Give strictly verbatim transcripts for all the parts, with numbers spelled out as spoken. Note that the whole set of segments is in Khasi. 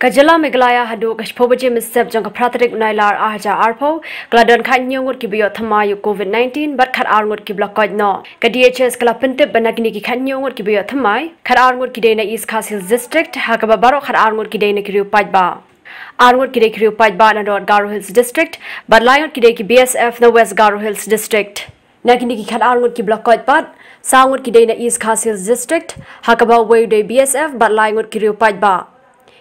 Ka jylla Meghalaya haduh ka shiphew baje mynstep jong ka phra tarik u Nailar ar hajar arphew, ka la don khathynñiew ngut kiba ïoh thymmai ïa u Covid nineteen bad khatar ngut kiba la koit noh. Ka D H S ka la pyntip ba na kine ki khathynñiew ngut kiba ïoh thymmai, khatar ngut ki dei na East Khasi Hills District, ha kaba baroh khatar ngut ki dei na ki riew paidbah. Ar ngut ki dei ki riew paidbah na North Garo Hills District, bad lai ngut ki dei ki B S F na West Garo Hills District. Na kine ki khatar ngut kiba la koit pat, saw ngut ki dei na East Khasi Hills District, ha kaba uwei u dei B S F bad lai ngut ki riew paidbah.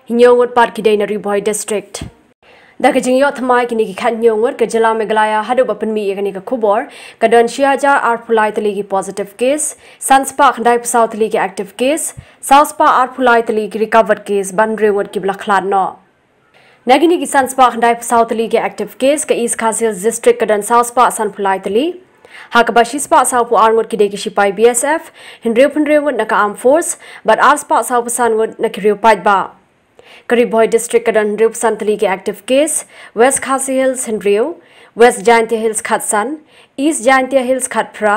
Hynñiew ngut pat ki dei na Ri Bhoi District. Da ka jingïoh thymmai kine ki khathynñiew ngut, ka jylla Meghalaya haduh ba pynmih ïa kane ka khubor, ka don shi hajar arphew lai tylli ki positive case, san spah khyndaiphew saw tylli ki active case, saw spah arphew lai tylli ki recovered case, bad hynriew ngut kiba la khlad noh. Na kine ki san spah khyndaiphew saw tylli ki active case, ka East Khasi Hills District ka don saw spah sanphew lai tylli, ha kaba shi spah sawphew ar ngut ki dei ki shipai B S F, hynriewphew hynriew ngut na ka Armed Force, bad ar spah sawphew san ngut na ki riew paidbah. Ka Ri Bhoi District ka don hynriewphew san tylli ki active case, West Khasi Hills hynriew, West Jaintia Hills khatsan, East Jaintia Hills khatphra,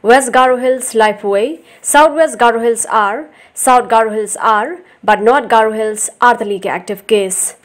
West Garo Hills laiphew wei, South West Garo Hills ar, South Garo Hills ar, bad North Garo Hills ar tylli ki active case.